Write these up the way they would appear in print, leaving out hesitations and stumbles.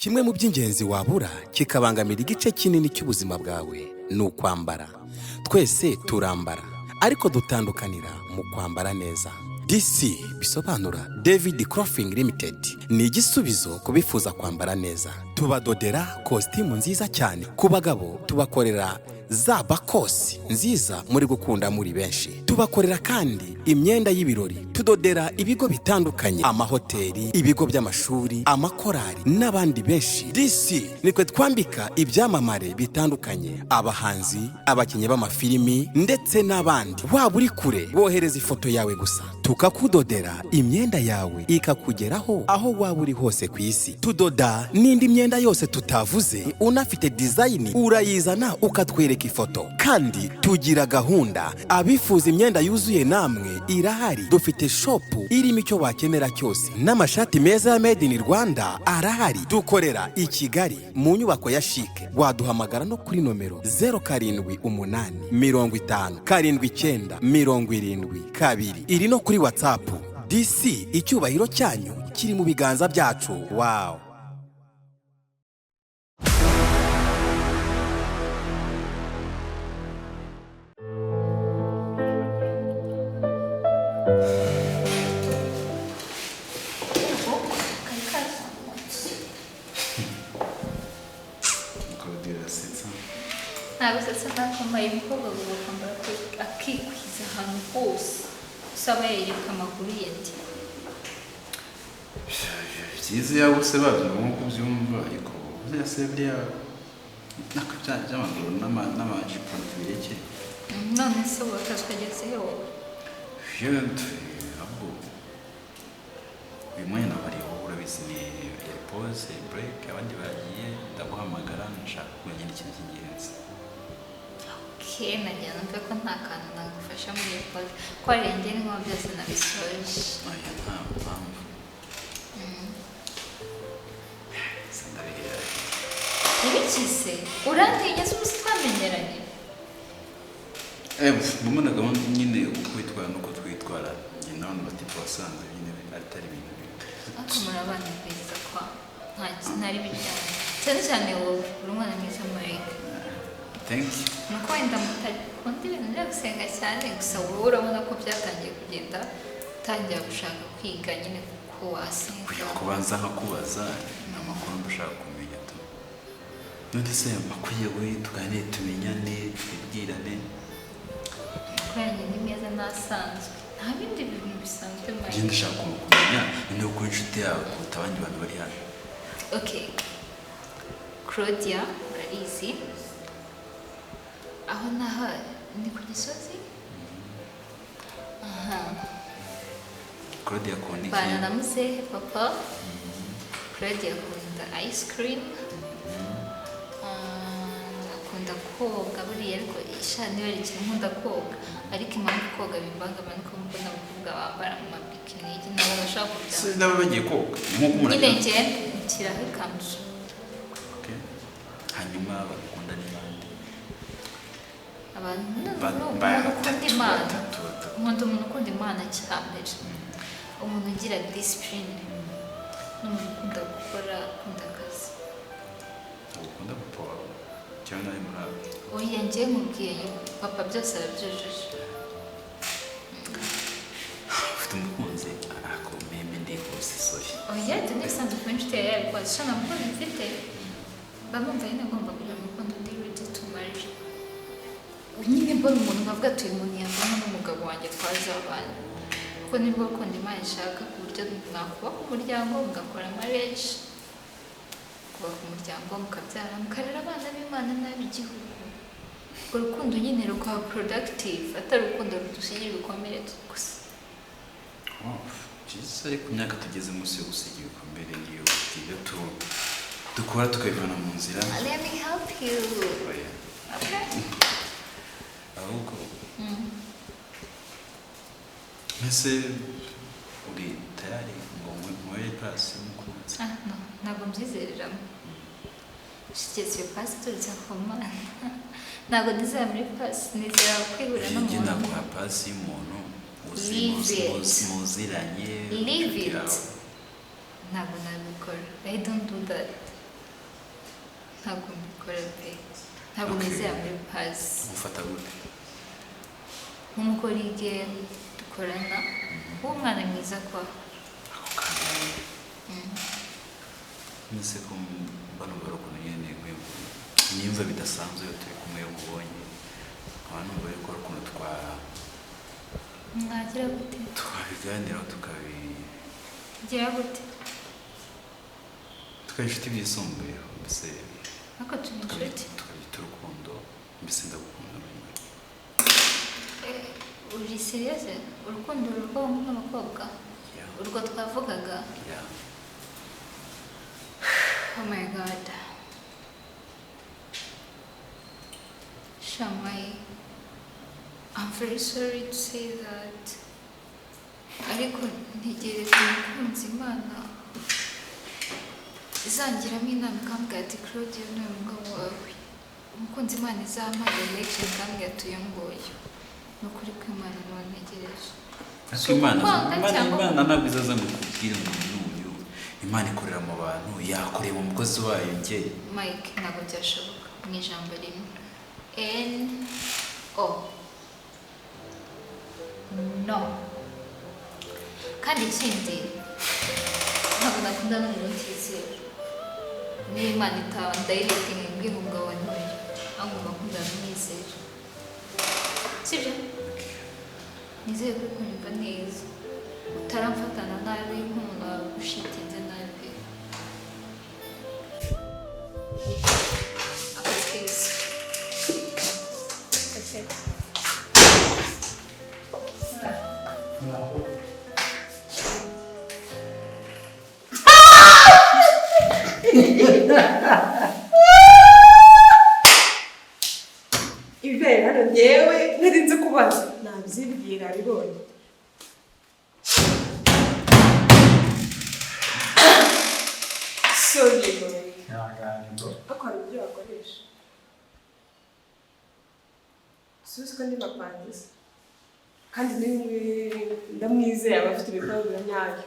Kimwe mu by'ingenzi wabura kikabangamira igice kinini cy'ubuzima bwawe ni ukwambara. Twese turambara, ariko dutandukanira mu kwambara neza. DC bisobanura David Clothing Limited, ni igisubizo ku bifuza kwambara neza. Tubadodera kositimu nziza cyane ku bagabo, tubakorera za bakosi nziza muri gukunda muri benshi. Tubakorera kandi imyenda y'ibirori, tudodera ibigo bitandukanye, amahoteli, ibigo by'amashuri, amakorali n'abandi benshi. DC nitwe twambika ibyamamare bitandukanye, abahanzi, abakinnyi b'amafilimi ndetse n'abandi. Waba uri kure, wohereza ifoto yawe gusa tukakudodera imyenda yawe ikakugeraho aho waba uri hose ku isi. Tudoda n'indi myenda yose tutavuze. Unafite design urayizana ukatwereka ifoto. Kandi tugira gahunda, abifuza imyenda yuzuye namwe irahari. Dufite shop irimo icyo wakenera cyose, n'amashati meza ya made in Rwanda arahari. Dukorera i Kigali mu nyubako ya CHIC. Waduhamagara no kuri nomero 0785 79 72, iri no kuri WhatsApp. DC, icyubahiro cyanyu kiri mu biganza byacu. Wow. Kari kazamutse. Claudia urasetsa. Ntabwo setsa, ntakambaye. Umukobwa agomba kwambara akikwiza ahantu hose, usaba yereka amaguru ye ndi. Byiza iyo bose babyumva nk'uko ubyumva, ariko buriya se buriya nako by'amaguru n'amajipo tubireke. None se ubu akazi kageze he wowe? Yewe, ahubwo uyu mwanya nabariye wowe, urabizi, ni pause break, abandi bagiye, ndaguhamagara nshaka kumenya ikintu cy'ingenzi. Okay, nagira numve ko nta kantu nagufasha muri iyo pause, ko arengeye nkaho byose nabisoje. Oya, nta mpamvu. Se ndabihera? Ibikize urantinya se? Ubu se twamenyeranye? Mbona gahunda nyine, uko witwara nuko twitwara njye n'abantu batipa wasanze nyine atari ibintu bibi. Ariko muri abana beza kwa ntari bijyanye, cyane cyane wowe uri umwana mwiza, Mike. Thank you. Nuko wenda mutakunda ibintu byo gusenga cyane gusa, wowe urabona ko byatangiye kugenda, utangira gushaka kwiga nyine kuko wasenga. Kujya kubanza nkakubaza, ni amakuru mba ushaka kumenya tu. None se amakuru yawe, tuganire, tumenyane, twibwirane. Amakuru yanjye ni meza, n'asanzwe, nta bindi bintu bisanzwe, Njye Mike. ndashaka kumenya noneho kuba inshuti yawe kuruta abandi bantu bari hano. Okay, Claudia urabizi, aho naho ni ku Gisozi aha. Claudia akunda iki? Bana na muzehe papa. Claudia akunda ice cream. Ah, akunda koga buriya, ariko isha niba ari ikintu nkunda koga, ariko impamvu koga bimbangama nuko mbona abakobwa bambara mu mabikini nabo bashaka Se kubyambara. nabo bagiye koga, ni nk'uko umuntu Nyine agira. njye nshyiraho ikanzu. Okay. Hanyuma bagukunda ni bande? Abantu umuntu ukunda batatu, Imana. Batatu, batatu. Nkunda umuntu ukunda Imana cyambere, umuntu ugira discipline, n'umuntu ukunda gukora, ukunda akazi. Ntabwo ukunda papa wawe cyangwa nawe muri abo? Oya, njye nkubwiye papa byose arabyujuje. Ufite umukunzi? Ako meme, ndihuse, sorry. Oya, ibyo ni ibisanzwe kuba inshuti yawe yabikoze. Sha, nta mukunzi mfite, mba numva nyine ngomba kugira umukunzi undi ready to marry nyine, mbona umuntu nkavuga ati uyu muntu yavamo n'umugabo wanjye twazabana, kuko nibwo rukundo Imana ishaka, ku buryo mwakubaka umuryango, mugakora marriage, kubaka umuryango, mukabyara, mukarera abana b'Imana n'ab'igihugu. Urwo rukundo nyine rukaba productive, atari urukundo rudusigira ibikomere gusa. Wow, byiza, ariko imyaka tugeze munsi yo gusiga ibikomere niyo ibyo dukora tukabivana mu nzira. Let me help you. Oya. Okay. Ahubwo mbese uri tayari ngo nywere pasi y'umukunzi? Ah, no, ntabwo mbyizereramo. Shigeze iyo pasi iturutse ku Mana. Ntabwo nizera muri pasi, nizera kwihura Njye n'umuntu. naguha pasi y'umuntu Leave it. muziranye, Leave inshuti it. yawe. Ntabwo nabikora. I don't do that. Ntabwo mbikora pe. Ntabwo nizera muri pasi. Ufata gute? Nk'umukorige dukorana, w'umwana mwiza kwa. Ako kanya. Nise ko mbona ukuntu nyine niyumva bidasanzwe iyo turi kumwe iyo nkubonye. Nkaba numva yuko ari ukuntu mwagira gute? Twabiganiraho tukabi gira gute? Tukaba inshuti byisumbuyeho mbese. Ariko turi inshuti. Tukabyita urukundo mbese ndagukunda muri make. Uri serious? Urukundo rw'abahungu n'abakobwa? Urwo twavugaga? Yeah. Oh my God. Shamai, I'm very sorry to say that. Ariko ntegereje umukunzi Imana izangiramo inama ikambwira ati Claude ni umugabo wawe. Umukunzi Imana izampa direction ikambwira ati uyu nguyu. Ni ukuri kw'Imana niwe ntegereje. Ariko Imana Imana ntabwo izaza ngo ikubwire ngo uyu. Imana ikorera mu bantu, yakoreye mu mukozi wayo njye. Mike, ntabwo byashoboka mu ijambo rimwe. N O No. Kandi ikindi ntabwo nakunda n'umuntu utizera. Niba Imana itaba ndayiretinga imbwira umugabo wa ntuye, ahubwo ngakundana n'umwizera. Sibyo? Nizeye ko uri kunyumva neza. Utaramfatana nabi nk'umuntu wawe ushitinze nabi. Akazi keza. Okay. Ibibera hano njyewe ntarinze kubaza nabyibwira bibonye. Sorry boy. Ariko hari uburyo wakoresha. Suzi ko ndi bapanze se. Kandi ndamwizeye aba afite ibikorwa nyabyo.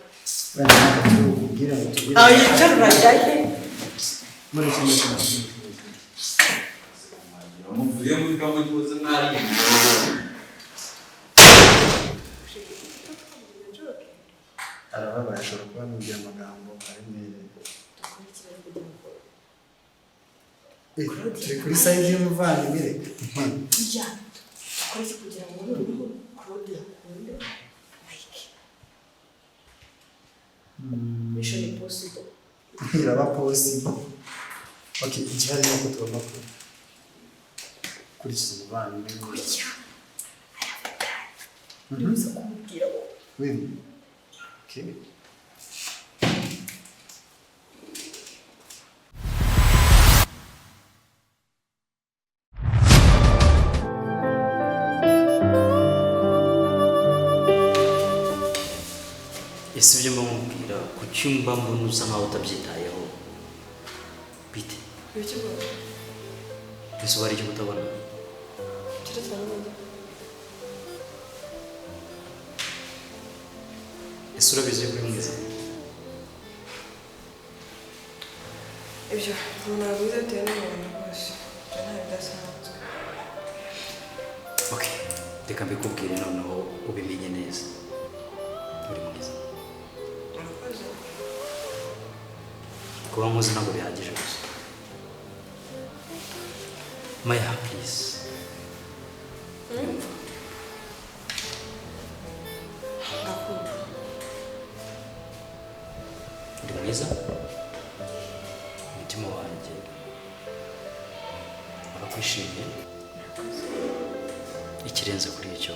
Aho yicara urajyahe? Muvuye muri kamwe muze mwari. Arababaye ashobora kuba amubwiye amagambo aremereye. Turi kuri sayidi y'umuvandimwe reka. Dukora iki kugira ngo noneho Claude akunde Mike? Mission impossible. Iraba possible. Okay, igihari ni uko tugomba gukurikiza umuvandimwe. Oya. I have a plan. Ndibuza kumubwira wowe. Really? Okay. Ese ibyo mbamubwira ku cyumba mbona usa nkaho utabyitayeho bite? Ese uba ari icyo utabona? Ese urabizi yuko uri mwiza? Ibyo umuntu mwiza bitewe n'umuntu rwose, ibyo nta bidasanzwe. Okay, reka mbikubwire noneho ubimenye neza. Uri mwiza. Kuba nkuzi ntabwo bihagije gusa. Maya, please. Ndakumva. Uri mwiza. Umutima wanjye urakwishimiye. Ikirenze kuri icyo,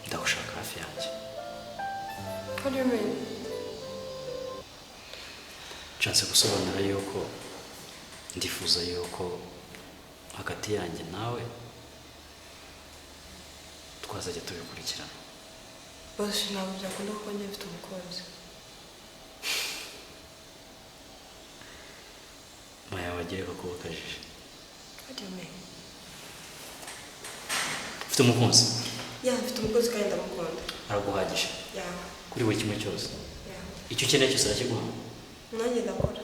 ndagushaka hafi yanjye. What do you mean? Nshatse gusobanura yuko ndifuza yuko hagati yanjye nawe twazajya tubikurikirana. Bose ntabwo byakunda kuko njye mfite umukunzi. Maya wagiye kuba kajije. What do you mean? Ufite umukunzi? Yeah, mfite umukunzi kandi ndamukunda. Araguhagije? Yeah. Kuri buri kimwe cyose? Yeah. Icyo ukeneye cyose arakiguha? Nanjye ndakora.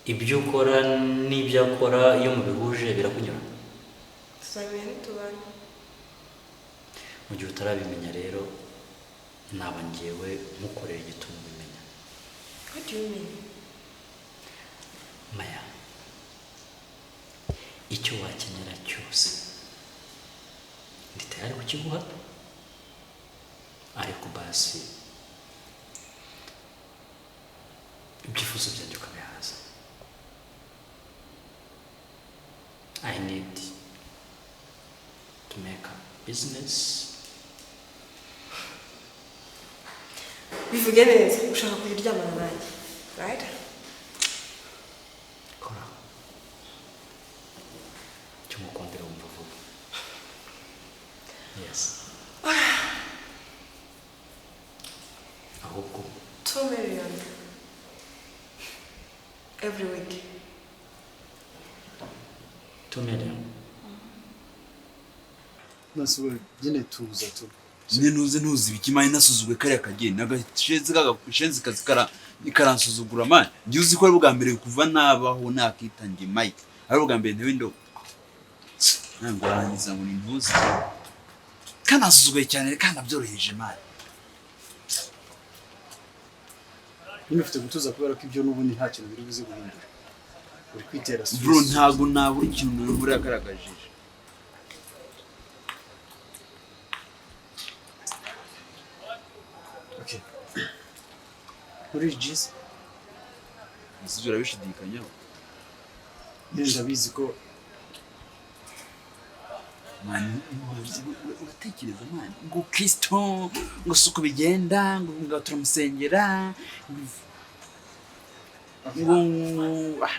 Ibyo ukora n'ibyo akora iyo mubihuje birakunyura? Tuzamenya nitubana. Mu gihe utarabimenya rero, naba ngewe nkukorera igituma ubimenya. What do you mean? Maya, icyo wakenera cyose ndi tayari kukiguha, ariko basi ibyifuzo byanjye ukabihaza. I need to make a business. Bivuge neza, ushaka kujya uryamana nanjye, right? Kora icyo ngukundira, wumva vuba. Yes, ahubwo 2 million every week. 2 million? Nase ubu nyine tuza tu. Nyine ntuzi, ntuzi ibiki man? Nasuzuguye kariya kageni, agashenzi kagashenzi kazi karansuzugura man. Njye uzi ko ari ubwa mbere kuva nabaho nakitangiye Mike, ari ubwa mbere ntewe indobo, ntabwo warangiza ngo ni ntuzi. Kanasuzuguye cyane, kanabyoroheje man. Nyine ufite gutuza kubera ko ibyo n'ubundi nta kintu biri buze guhindura, uri kwitera stress. Bro, ntabwo nabura ikintu buriya yagaragaje. Okay, muri jizi. Ese ibyo urabishidikanyaho? Nyine ndabizi ko Man, uratekereza man, ngo Kristo ngo si uko bigenda, ngo turamusengera, ngo ah,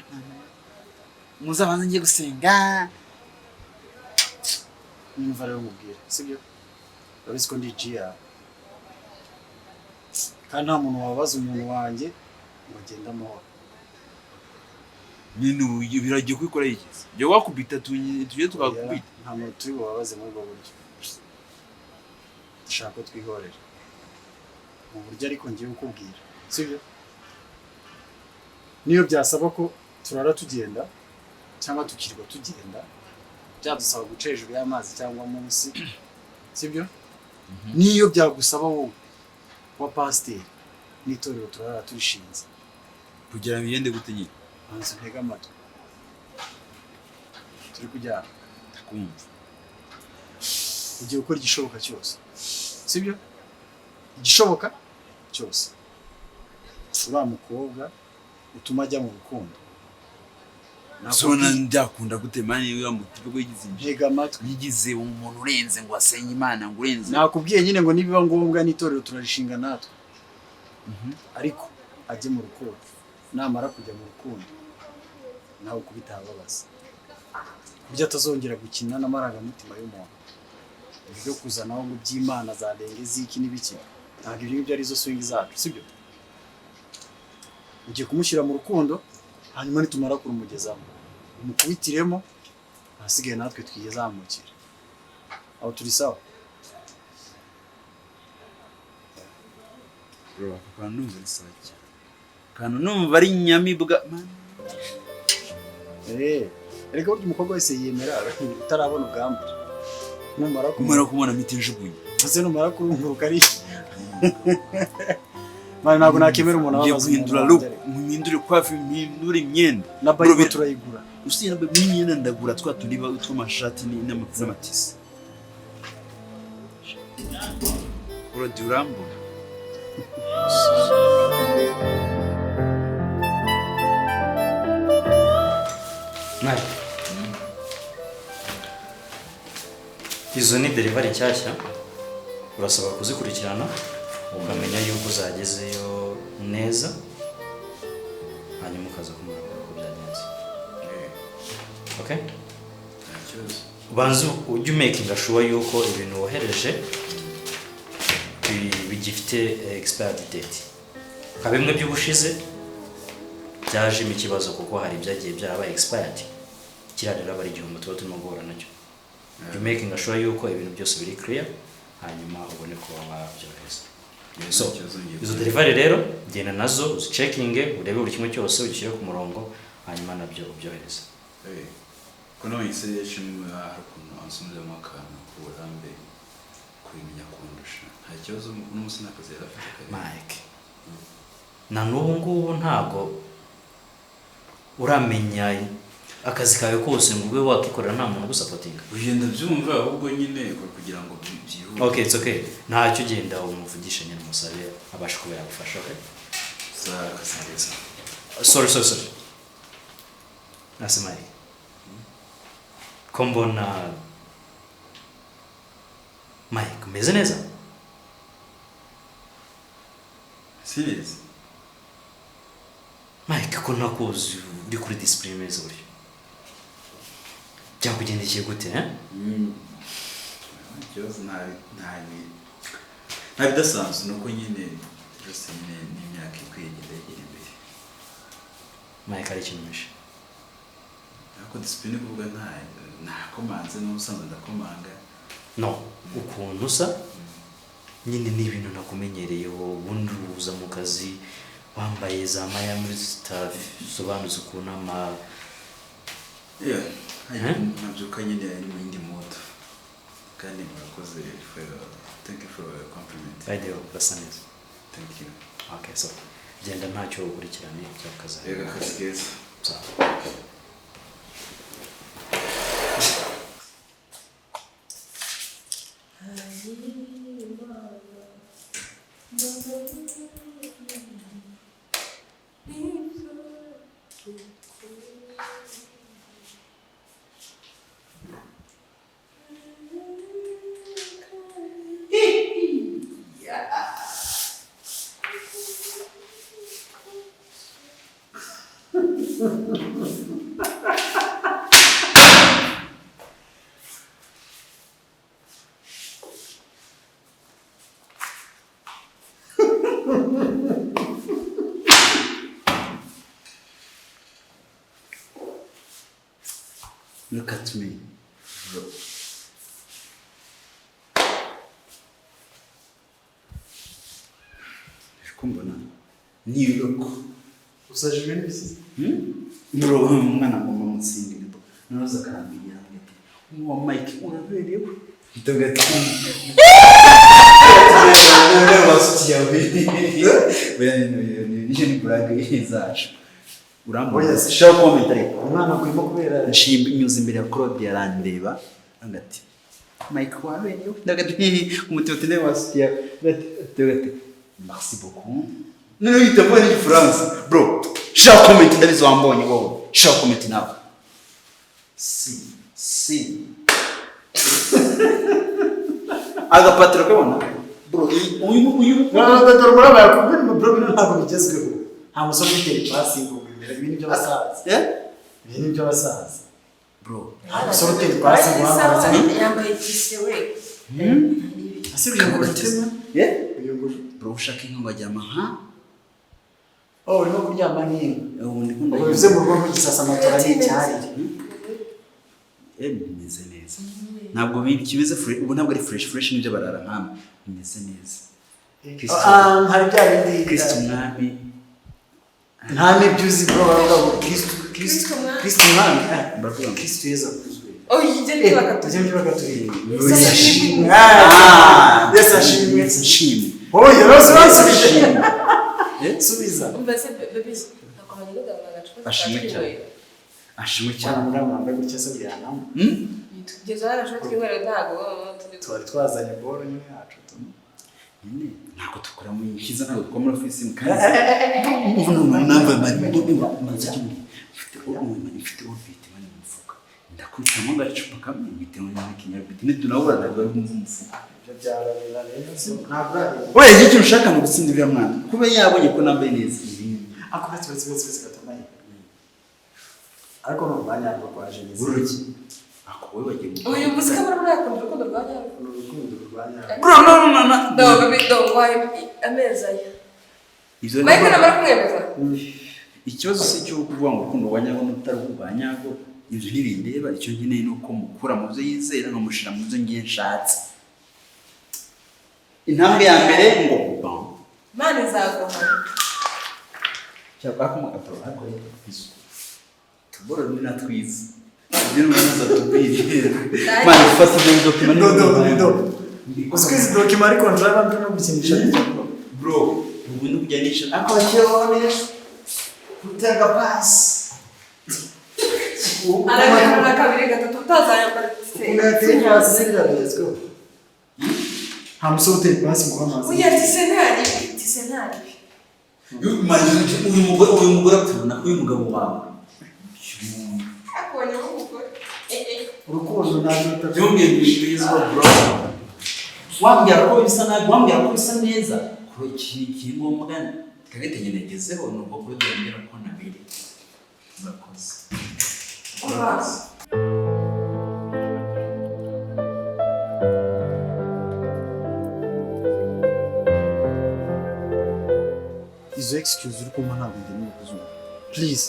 muzabanze njye gusenga. Nyumva rero mubwire, sibyo? Urabizi ko ndi G yawe, kandi nta muntu wabaza umuntu wanjye ngo agende amahoro. Nyine ubu biragiye kubikora yigize jya wakubita, tujye tukakubita. Nta muntu turi bubabaze muri ubwo buryo. Dushaka ko twihorera mu buryo, ariko ngiye kukubwira, sibyo? Niyo byasaba ko turara tugenda cyangwa tukirirwa tugenda, byadusaba guca hejuru y'amazi cyangwa munsi, sibyo? Niyo byagusaba wowe wa pasiteri n'itorero turara turishinze. Kugira ngo bigende gute nyine? Banza untege amatwi, turi kujyana. Ndakumva. Ugiye gukora igishoboka cyose, sibyo? Igishoboka cyose uriya mukobwa utuma ajya mu rukundo. Sona byakunda gute man? Uriya mutipe ko yigize injiji. Ntega amatwi. Yigize umuntu urenze, ngo asenye Imana, ngo urenze. Nakubwiye nyine ngo nibiba ngombwa n'itorero turarishinga natwe, ariko ajye mu rukundo. Namara kujya mu rukundo, nawe ukubita ahababaza, ku buryo atazongera gukina n'amarangamutima y'umuntu. Ibyo kuzanaho ngo by'Imana za ndenge z'iki n'ibiki, ntabwo ibyo ngibyo ari zo swing zacu, sibyo? Ugiye kumushyira mu rukundo, hanyuma nitumara kurumugezamo umukubitiremo, ahasigaye natwe twiyazamukire. Aho turi sawa? Bro, aka kantu numva ari sawa cyane, akantu numva ari nyamibwa man. Ariko burya umukobwa wese yemera utarabona ubwambure. Numara Kumara kumubona mpita njugunye. Ese numara kurunguruka ari man, ntabwo nakemera umuntu Ngiye ababaza guhindura umuntu look, wanjye ariko. mpindure coiffe, mpindure imyenda. Na Bro, Bible turayigura. Usibye n'imyenda, ndagura twa tundi tw'amashati n'amatisi. Bro, urambona. Mwari, izo ni delivery nshyashya, urasaba kuzikurikirana ukamenya yuko zagezeyo neza, hanyuma ukaza kumubwira uko byagenze. Okay? Nta kibazo. Ubanza ujye umakinga sure yuko ibintu wohereje bigifite expired date. Nka bimwe by'ubushize byajemo ikibazo kuko hari ibyagiye byarabaye expired. Kiriya rero aba ari igihombo tuba turimo guhura nacyo. Jya umakinga sure yuko ibintu byose biri clear, hanyuma ubone kuba wabyohereza. Yeah, So nta kibazo, ngiye izo delivery rero genda nazo uzicekinge, urebe buri kimwe cyose, ugishyire ku murongo. Hanyuma nabyo ubyohereza. Ko nonese yashimwe hari ukuntu ansubizamo akantu k'uburambe kubimenya kundusha. Nta kibazo, n'umunsi nta kazi yari afite kare. Mike, na n'ubu ngubu ntabwo uramenya akazi kawe kose ngo ube wakikorera nta muntu ugusupportinga. Ugenda byumva, ahubwo nyine ukora kugira ngo byihute. Okay, it's okay, ntacyo, ugenda umuvugishe nyine, umusabe abashe kuba yagufasha, okay? Za akazi keza. Sorry, sorry, sorry. Nase Mike, ko mbona Mike umeze neza? Serious? Mike, ko ntakuzi uri kuri discipline imeze buryo, byakugendekeye gute, eh? Ikibazo nta bidasanzwe, ni uko nyine byose nyine n'imyaka ikwiye igenda yegera imbere. Mike, ari ikintu mwishe? Ariko discipline kuvuga, nta ntakomanze, n'ubusanzwe ndakomanga. No ukuntu usa nyine ni ibintu nakumenyereyeho. Ubundi uza mu kazi wambaye za Miami zitasobanutse ukuntu ama Yeah, Eh? nabyuka nyine ari mu yindi mood. Kandi murakoze for your, thank you for your compliment. By the way, urasa neza. Thank you. Okay, so genda, ntacyo, ukurikirane by'akazi. Reka, akazi keza. Sawa. Look at me, bro. Uri kumbona? New look. Usajijwe n'ibisizi. Bro, umwana ngomba mutsindire, bro. Naroza akambwira ati: "Uwa Mike, uraberewe." Ndavuga ati: "Basuti yawe." Buriya ni blague zacu. Urambona? Oya, si- Shaka comment ariko. Umwana akwimo kubera Nshimba inyuze imbere ya Claude, yarandeba ati: "Mike, waberewe." Ndavuga ati umutima ati: "Nawe wasuti yawe." Ndavuga ati: "Merci beaucoup." Noneho uhita uvuga n'igifaransa, bro. Shaka comment, ndabizi wambonye wowe. Shaka comment nawe. Si si agapatiro kabona, bro, uyu Dore murabaye kubwira, bro, bino ntabwo bigezweho. Nta musore utera ipasi ngo imbere, ibi ni iby'abasaza. Eh? Ibi ni iby'abasaza. Bro. Nta musore utera ipasi ngo wambaye. Yambaye itise we. Ese uyunguruje utema? Yeah. Uyunguruje. Bro, ushaka inka ngo aryama nka Oh, urimo kuryama nk'inka. Ubu ndi Ubwo bivuze mu rugo ntugisasa amatora n'icyarire. Eh, bimeze neza. Ntabwo kimeze fresh ubu, ntabwo ari fresh fresh, nibyo barara nkama. Bimeze neza. Kristo. Ah, hari bya bindi. Kristo umwami. Nta n'ibyo uzi, bro, baravuga ngo Kristo, Kristo, Kristo umwami. Kristo umwami. Baravuga ngo- Kristo Yesu akuzwe. Oh, ibyo ni byo bakatubwira. Ibyo ni byo bakatubwira. Yesu ashimwe. Ah, Yesu ashimwe. Yesu ashimwe. Oya, rose bansubije. Subiza. Umva se baby, ntabwo hanyura agacupa. Ashimwe cyane. Ashimwe cyane. Cyane muri mwambaye gutya se biranamo. Hmm? Tugeze hano agacupa twinywera, ntabwo turi Twari twazanye boro nyine yacu. Nyine ntabwo dukora mu cyiza, ntabwo dukora muri office kandi ubu namba maze kimwe mfite ubu, mfite orbit mani mu mufuka, ndakubitamo agacupa kamwe mpitemo n'ikinyabiti nitunahura ntabwo ari kumva umufuka. Ibyo byarabera rero ntabwo ari. Oya, ikintu ushaka ni ugutsinda uriya mwana kuba yabonye ko nambaye neza ibindi. Ako betse betse betse betse gatamaye. Ariko ni urwanya rwo kwa Jenise. Urugi ako wowe bagiye Uyu muzika muri yakunda urukundo rwa nyarwo. Ni urukundo rwa nyarwo. Bro, no, no, no, no. Do baby, do waye amezi aya. Ibyo Mike namara kumwemeza. Ikibazo si icyo kuvuga ngo urukundo rwa nyarwo n'utari urwa nyarwo, ibyo ntibindeba. Icyo nkeneye ni uko mukura mu byo yizera nkamushyira mu byo ngiye nshatse. Intambwe ya mbere ngo bon. Imana izaguha. Cyangwa ariko bro, ariko rero isuku. Tuboro ni na twiza. Ibyo ni unaza tubwire. Man, fata ibyo document. Do do do. Uziko izi document ariko nzaba ndimo gukinisha. Bro, ubu ni kujyanisha. Ako bakibone. Kutega pass. Aragarura kabiri gatatu utazayambara tise. Ukuntu yateye pasi ziriya bigezweho. Nta musore uteye pasi ngo uhe amazi. Oya tise ntari, tise ntari. Uyu mugore tubona uyu mugabo wawe. Akubonye nk'umugore. Urukundo ntabwo rutapfa. Byongeye bishizwa bro. Wambwira ko bisa nabi, wambwira ko bisa neza. Kuro iki ngombwa kagete ngezeho nuko kuri byongera ko nabiri. Murakoze. Murakoze. Izo excuse uri kumpa ntabwo ngenewe kuzumva. Please.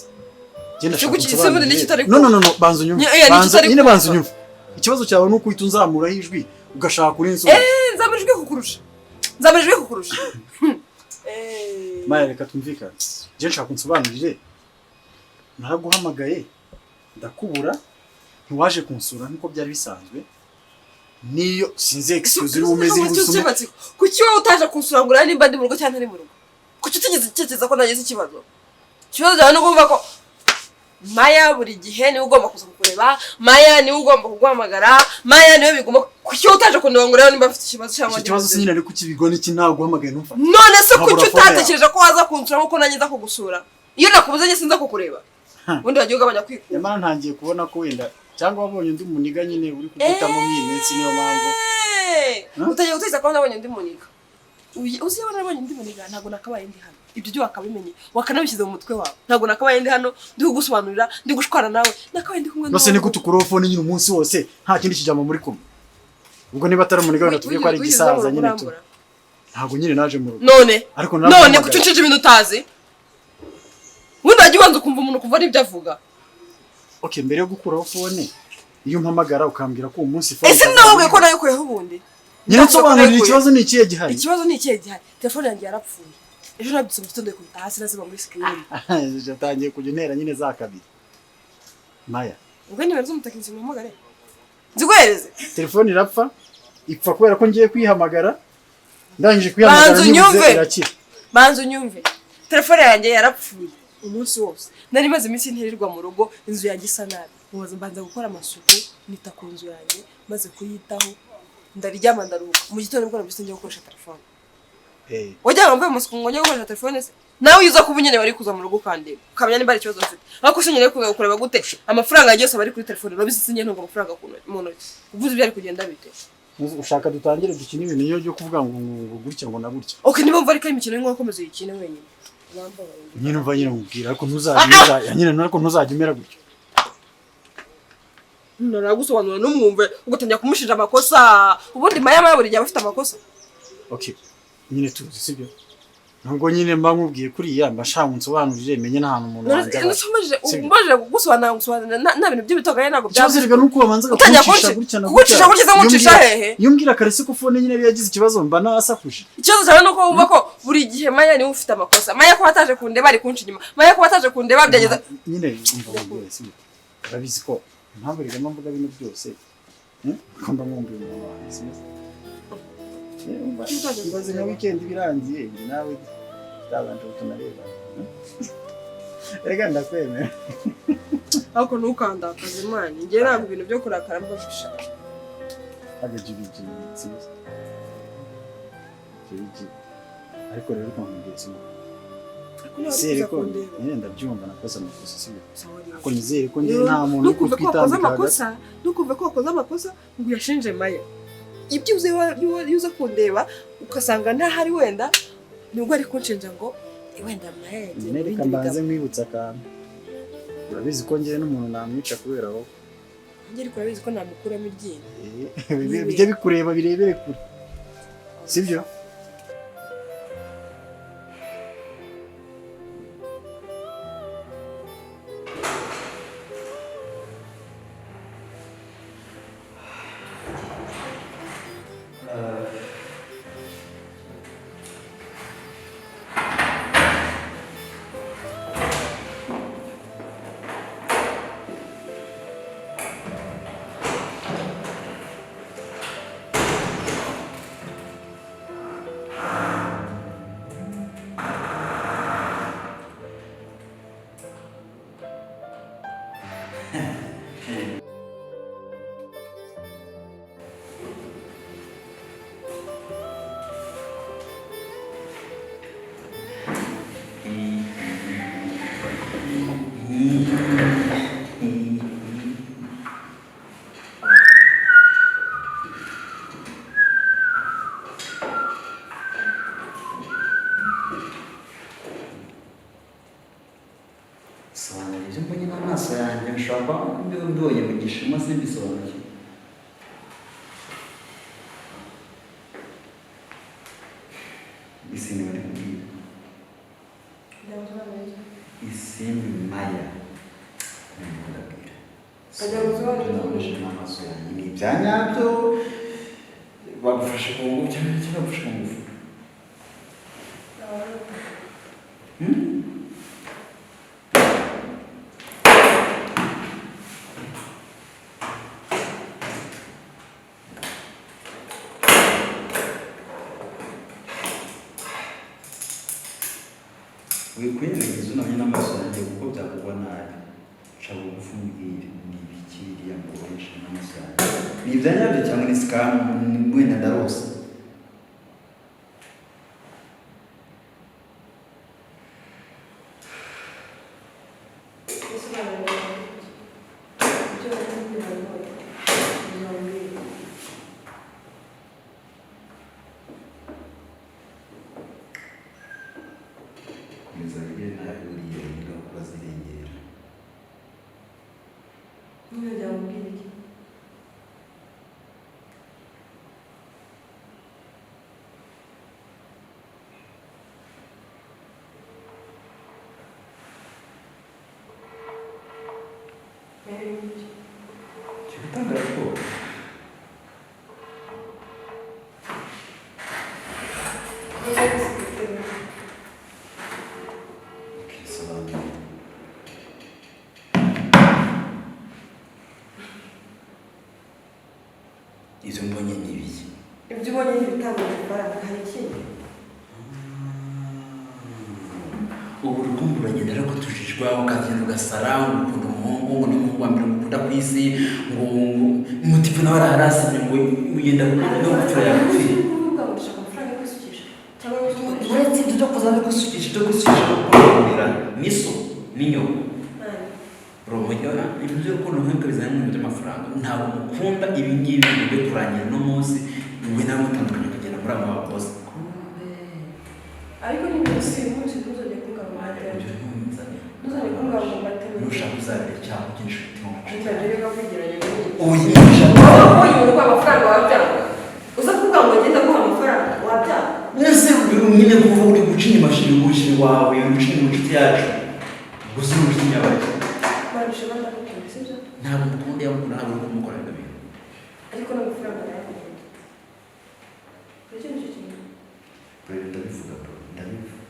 Genda Igihugu cy'igisembu ni kitari No no no no, banza unyumve. Nye- oya, ni Banza kitari nyine banza kumva. unyumve. Ikibazo cyawe ni uko uhita unzamuraho ijwi ugashaka kurinsubiza. Nzamura ijwi kukurusha. Nzamura ijwi kukurusha. Maya reka twumvikane. Njye nshaka unsobanurire. Naraguhamagaye ndakubura ntiwaje kunsura nkuko byari bisanzwe. Niyo sinzi excuse uri bumeze iri busume. Kuki wowe utaje kunsura ngo urebe nimba ndi mu rugo cyangwa ntari mu rugo? Kuki utigeze utekereza ko nagize ikibazo? Ikibazo cyawe ni ukuvuga ko Maya buri gihe niwe ugomba kuza kukureba, Maya niwe ugomba kuguhamagara, Maya niwe bigomba. Kuki wowe utaje kundeba ngo urebe nimba mfite ikibazo cyangwa Icyo kibazo ndi si nyine ariko ukibigo n'iki naguhamagaye ntumfate. None se Nkabura kuki phone yawe. utatekereje ko waza kunsura nkuko nanjye nza kugusura? Iyo nakubuze njye sinza kukureba. Ubundi wagiye ugabanya kwikunda. Nyamara ntangiye kubona ko wenda cyangwa wabonye undi muniga nyine uri kuguhitamo muri iyi minsi niyo mpamvu. Huh? Utangiye gutekereza ko nabonye undi muniga. Uzi iyo nabonye undi muniga ntabwo nakabaye ndi hano. Ibyo byo wakabimenye, wakanabishyize mu mutwe wawe. Ntabwo nakabaye ndi hano, ndi kugusobanurira, ndi gushwana nawe. Nakabaye ndi kumwe Nose ni gute ukuraho phone nyine umunsi wose nta kindi kijambo muri kumwe. Ubwo niba atari umuniga wenda tuvuge ko ari Wigeze uza mu igisaza rugo nyine tu. urambura? Ntabwo nyine naje mu rugo. None Ariko none naraguhamagaye. kuki unshinja ibintu utazi? Ubundi wajya ubanza ukumva umuntu kuva n'ibyo avuga. Okay, mbere yo gukuraho phone iyo umpamagara ukambwira ko uwo munsi phone Ese nawubwiye ko nayikuyeho ubundi? Nyine nsobanurira ikibazo ni ikihe gihari. Ikibazo ni ikihe gihari? Telefone yanjye yarapfuye. Ejo nabyutse mu gitondo ikubita hasi nasiba muri screen. Yatangiye kujya untera nyine za kabiri. Maya, Ubwo nimero z'umutekinisiye muhamagare. Nziguhereze. telefone irapfa ipfa kubera ko ngiye kwihamagara ndangije kwihamagara Banza nyibuze unyumve. irakira. Banza unyumve. Telefone yanjye yarapfuye umunsi wose. Nari maze iminsi ntirirwa mu rugo, inzu yanjye isa nabi. Mubaza mbanza gukora amasuku, nita ku nzu yanjye, maze kuyitaho ndaryama ndaruhuka. Mu gitondo nibwo nabyutse njya gukoresha telefone. Wajyaga mvuye mu masuku ngo njye gukoresha telefone se? Nawe iyo uza kuba unyene wari kuza mu rugo ukandeba. Ukamenya nimba hari ikibazo mfite. Ariko se nyine kuza kureba gute? Amafaranga yanjye yose aba ari kuri telefone. Urabizi sinjye ntunga amafaranga mu ntoki. Uvuze ibyo ari kugenda bite? Ushaka dutangire dukine ibintu iyo byo kuvuga ngo ngo gutya ngo na gutya. Okay, niba mva ariko imikino y'ingo komeza uyikine wenyine. Nyine umva nyine nkubwira ariko ntuzajya nyine ariko ntuzajya umera gutyo. Naragusobanura n'umwumve ugatangira kumushinja amakosa. Ubundi Maya Maya buri gihe aba afite amakosa. Okay. Nyine tuzi sibyo? Nubwo nyine mba nkubwiye kuriya mba nshaka unsobanurire menye n'ahantu umuntu wanjye aba. Umbajije kugusobanura ngusobanurira nta bintu by'ibitoganye ntabwo Ikibazo reka nuko wabanzaga Utangira kuncisha gutya na kugucisha gutya se nkucisha hehe? Iyo umbwira kare se ko phone nyine yari yagize ikibazo mba nasakuje. Ikibazo cyawe nuko wumva ko buri gihe Maya niwe ufite amakosa. Maya kuba ataje kundeba ari kunca inyuma. Maya kuba ataje kundeba byageza Nyine umva nkubwire sibyo? Urabizi ko impamvu reka mvuga bino byose ko mba nkumbuye umuntu wanjye sibyo? Ibaze nka weekend birangiye njye nawe tutabanje tunareba. Reka ndakwemera. Ariko ntukandakaze Imana. Njye ntabwo ibintu byo kurakara mba mbishaka. Agajibiji sibyo? Jibiji. Ariko rero ukankubwira sibyo? Nizere ko nyine ndabyumva nakoze amakosa sibyo? Ariko nizere ko njye nta muntu uri Ntukumve ko wakoze kutwitambika hagati. amakosa, ntukumve ko wakoze amakosa ngo uyashinje Maya. Ibyo uzi iyo uza kundeba ugasanga ntahari wenda nubwo ari kunshinja ngo wenda Maya yagiye mu Nyine reka bindi mbanze bigabo. nkwibutsa akantu. Urabizi ko njyewe n'umuntu namwica kubera wowe. Njye ariko urabizi ko namukuramo iryinyo. Bijye bikureba birebere kure. Sibyo? Sobanura ibyo mbonye n'amaso yanjye, nshobora kuba mbibonye mu gishinwa simbisobanuye. Isimbi bari kubwira. Isimbi Maya. Ntabwo ndabwira. Sobanura n'amaso yanjye ni ibya nyabyo, bagufashe ku ngufu cyangwa bagufashe ku ngufu. Wikwirengagiza unamye n'amaso yanjye kuko byakugwa nabi. Ca bugufi umbwire ni ibiki biriya mbonesha n'amaso yanjye, ni ibya nyabyo cyangwa ni sikamu? Wenda ndarose. Komeza wigire nabi, buriya ingaruka urazirengera. Cyo gutanga raporo. Ukisobanura. Ibyo mbonye ni ibiki? Ibyo ubonye ni ibitanga amafaranga, hari ikindi? Ubu urukundo uragenda ariko tujijwa, ukagenda ugasara ngo ukunda umuhungu, ngo ni umuhungu wa mbere ngukunda ku isi, ngo umutipe nawe araharasimye, ngo ugenda no gupfira yagupfira. Kuvuga ngo ndashaka amafaranga yo kwisukisha cyangwa yo gukoresha. Uretse ibyo byo kuza no gusukisha, ibyo gusukisha kukurira ni so ni nyoko. Romujyana ibintu by'urukundo nk'ibyo bizana n'ibintu by'amafaranga. Ntabwo mukunda ibi ngibi ngo byo kurangira uno munsi wowe nawe mutandukanye ukagenda muri abo bakozi. Ariko ni munsi umunsi ntuzongere kunga mu Ibyo mateme. ntunzane. Ntuzongere kunga mu mateme. Nushaka uzabere cyangwa ujye inshuti wacu. Nzajya reka kwigeranya n'ibindi. Oya, nushaka. Wowe ubonye umuntu uguha amafaranga wabyanga? Uza kuvuga ngo ngende aguha amafaranga wabyanga? Mwese nyine kuva uri guca inyuma shiri umushiri wawe, uri guca inyuma inshuti yacu. Gusa uri inshuti nyabaki. Barusha ndagukunda, sibyo? Ntabwo mukunda, yamukunda ntabwo uri kumukora bino bintu. Ariko n'amafaranga arayakunda. Icyo nicyo kintu. Bro, ndabivuga bro, ndabivuga.